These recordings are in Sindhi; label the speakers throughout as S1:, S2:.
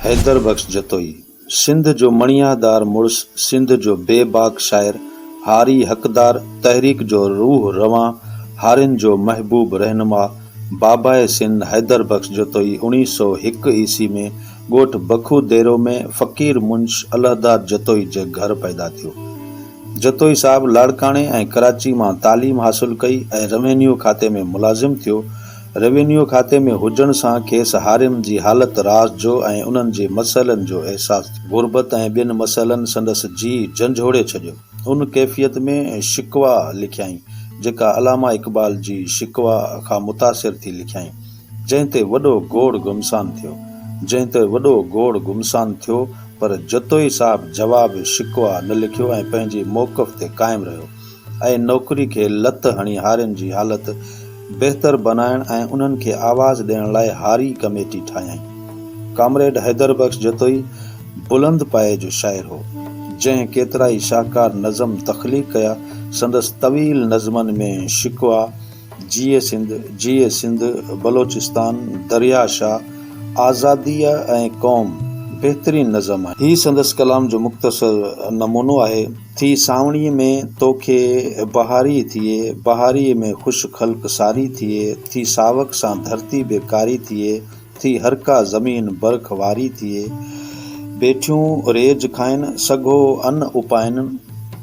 S1: حيدر بخش جتوئي، سنڌ جو مڻيادار مڙس، سنڌ جو بي باڪ شاعر، هاري حقدار، تحريڪ جو روح روان، هارين جو محبوب رهنما، باباء سنڌ حيدر بخش جتوئي اوڻيهه سئو هڪ عيسوي ۾ ڳوٺ بکو ديرو ۾ فقير منش الهداد جتوئي جي گهر پيدا ٿيو. جتوئي صاحب لاڙڪاڻي ۽ ڪراچي مان تعليم حاصل ڪئي ۽ روينيو کاتي ۾ ملازم ٿيو. روينيو کاتي ۾ هجڻ سان کيس هارين جي حالت راز جو ۽ انهن جي مسئلن جو احساس ٿيو. غربت ۽ ٻين مسئلن سندس جيء جهنجهوڙي ڇڏيو. ان ڪيفيت ۾ شڪوه لکيائين، جيڪا علامه اقبال جي شڪوه کان متاثر ٿي لکيائين. جنهن تي وڏو گوڙ گهمسان ٿيو. جنهن تي وڏو گوڙ گهمسان ٿيو پر جتوئي صاحب جواب شڪوه نه لکيو ۽ پنهنجي موقف تي قائم رهيو ۽ نوڪري کي لت هڻي هارين جي حالت بهتر بنائڻ ۽ انهن کي آواز ڏيڻ لاء هاري ڪميٽي ٺاهيائين. ڪامريڊ حيدر بخش جتوئي بلند پايي جو شاعر هو، جنهن ڪيترائي شاهڪار نظم تخليق ڪيا، سندس طويل نظمن ۾ شڪوه، جيئي سنڌ، جيئي سنڌ، بلوچستان، درياء شاهه، آزاديء ۽ قوم بهترين نظم آهن. هي سندس ڪلام جو مختصر نمونو آهي. ٿي سانوڻيء ۾ توکي بهاري ٿئي، بهاريء ۾ خوش خلق ساري ٿئي، ٿي ساوڪ سان ڌرتي به ڪاري ٿئي، ٿي هرڪا زمين برک واري ٿئي، بيٺيون ريج کائن، سگهو ان اپائن،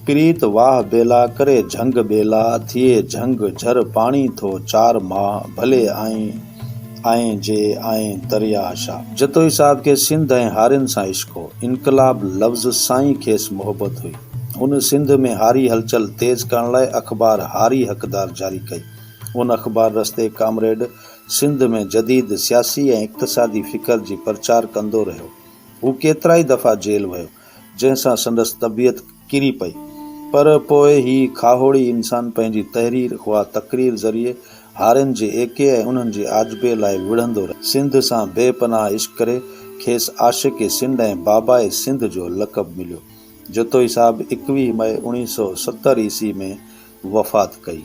S1: پريت واهه بيلا ڪري جهنگ ٻيلا، ٿئي جهنگ جهر پاڻي ٿو چار ماهه، ڀلي آئين آئين جي آئين درياهه شاهه. جتوئي صاحب کي سنڌ ۽ هارين سان عشق هو. انقلاب لفظ سان ئي کيس محبت هئي. هن سنڌ ۾ هاري هلچل تيز ڪرڻ لاء اخبار هاري حقدار جاري ڪئي. ان اخبار رستي ڪامريڊ سنڌ ۾ جديد سياسي ۽ اقتصادي فڪر جي پرچار ڪندو رهيو. هو ڪيترائي دفعا جيل ويو، جنهن سان سندس طبيعت ڪري پئي. پر پوء هي کاهوڙي انسان پنهنجي تحرير خواه تقرير ذريعي هارين جي ايڪي ۽ انهن جي آجپي لاء وڙهندو رهيو. سنڌ سان بي پناهه عشق ڪري کيس عاشق سنڌ ۽ باباء سنڌ جو لقب مليو. جتوئي صاحب ايڪويهه مئي اوڻيهه سئو ستر عيسوي ۾ وفات ڪئي.